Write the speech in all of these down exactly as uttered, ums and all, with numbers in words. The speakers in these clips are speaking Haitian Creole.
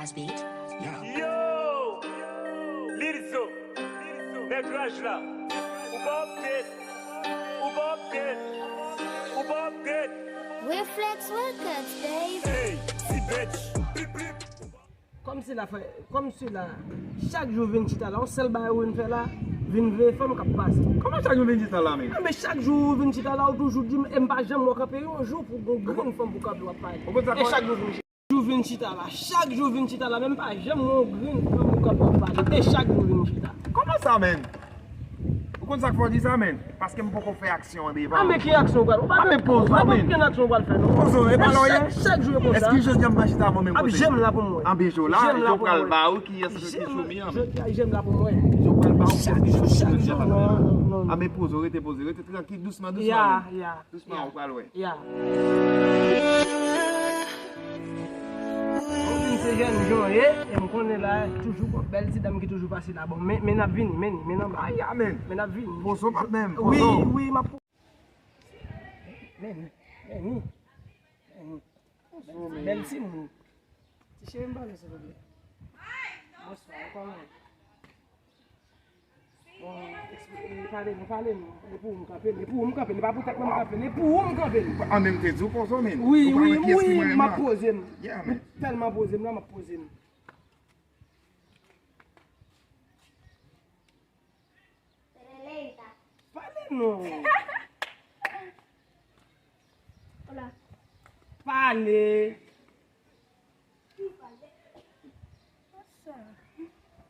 Yo! Lil Zo! Nèg raj la! Ou pa update! Ou pa update! Ou pa update! Reflex Records, baby. Hey! Ti bitch! Blip, blip! Kòmsi la, frè, kòmsi la, chak jou vin chita la, yon sèl bagay ou vin fè la, vin veye fanm k ap pase. Kòman chak jou vin chita la, men? Enben, chak jou ou vin chita la, ou toujou di m, e m pa janm wè w kanpe yon jou pou gon grenn fanm pou kanpe w ap pale. Ou konn sa k fè? E chak jou vin chita la, chak jou vin chita la, men m pa janm wè yon grenn fanm pou kanpe w ap pale. E chak jou vin chita. Kòman sa, men? Ou konn sa k fè w di sa, men? Paske m poko fè aksyon an devan. A, men ki aksyon ou pral? Ou pa... A, men poze w, men. Ou pa gen aksyon ou pral fè, non. Poze w, e pa lòyè. Chak, chak jou e konsa. Èske jodi a m pa chita avè w menm kote? Ap jèm la pou mwen. An byen, Joe la, Joe pral ba ou kiyès ki sou mi an, men. Jodi a jèm la pou mwen. Joe pral ba ou. Chak jou, chak jou, non, non, non. A, men poze w, rete poze, rete trankil, dousman, dousman, men. Ya, ya. Dousman, ou pral wè. Ya. Ou vin se jèn jan w ye, e m konnen la, toujou gon bèl ti dam ki toujou pase la. Bon, men, men n ap vini, men, men n anba. Ay, amen. Men n ap vini. Pozo, patnè m, wi, pozo. Wi, m ap... Men, men, men. Bèl timoun. Ti cheri, m pale, silvouplè. Bonswa, ou kòman? Bon, eksplike, pale nou, pale nou. E pou ou m kanpe l, e pou ou m kanpe l, e pa pou tèt mwen m kanpe l, e pou ou m kanpe l. An menm te di w poze w, men. Wi, wi, wi, m ap poze m. Yeah, man. Ou tèlman poze m la, m ap poze m. Pale non. Pale.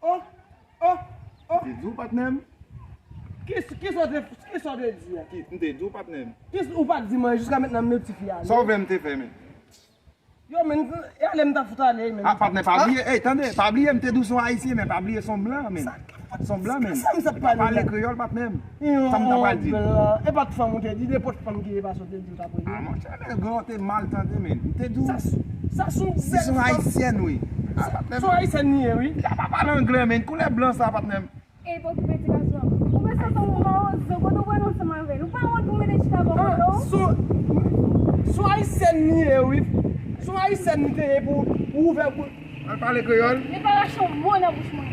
Oh, oh, oh. Te di w, patnè m. Ki, ki sa w te, ki sa w te di a? Ki, m te di w, patnè m. Ki, ou pa t di mwen jiska mentnan m met ti fi a. Sa w vle m te fè, men? Yo, men, e ale m ta fout ale, men. A, patnè, pa bliye, ey, tande, pa bliye, m te di w se yon ayisyen, men pa bliye se yon blan, men. Se yon blan, men. Sa m sa pale la? Pale kreyòl, patnè m. Sa m ta pral di. E pa t fanm ou te di, nenpòt fanm ki te pase w te di ou t ap rele. A, monchè, men gran te mal tande, men. M te di w. Sa, sa se yon bèl fanm. Se yon ayisyèn, wi. A, patnè m. Se yon ayisyèn li ye, wi. Li pa pale anglè, men. Koulè blan sa, patnè m. Ey, pa okipe ti gason. Ou bezwen tankou mawozo, kote w pral ansanm avè l? Ou pa wont pou mete chita bò kote w? Se, se yon ayisyèn li ye, wi. Se yon ayisyèn li te ye pou, pou ouvè kou. Al pale kreyòl. Li pa rache yon mo nan bouch mwen.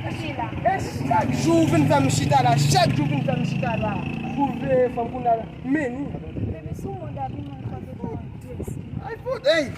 Kache la. E chak jou ou vin fè m chita la, chak jou ou vin fè m chita la. Pou veye fanm kounye a la. Men ni. Bebe, sou mond abi mwen pa gen tan. Ay, fout, ey!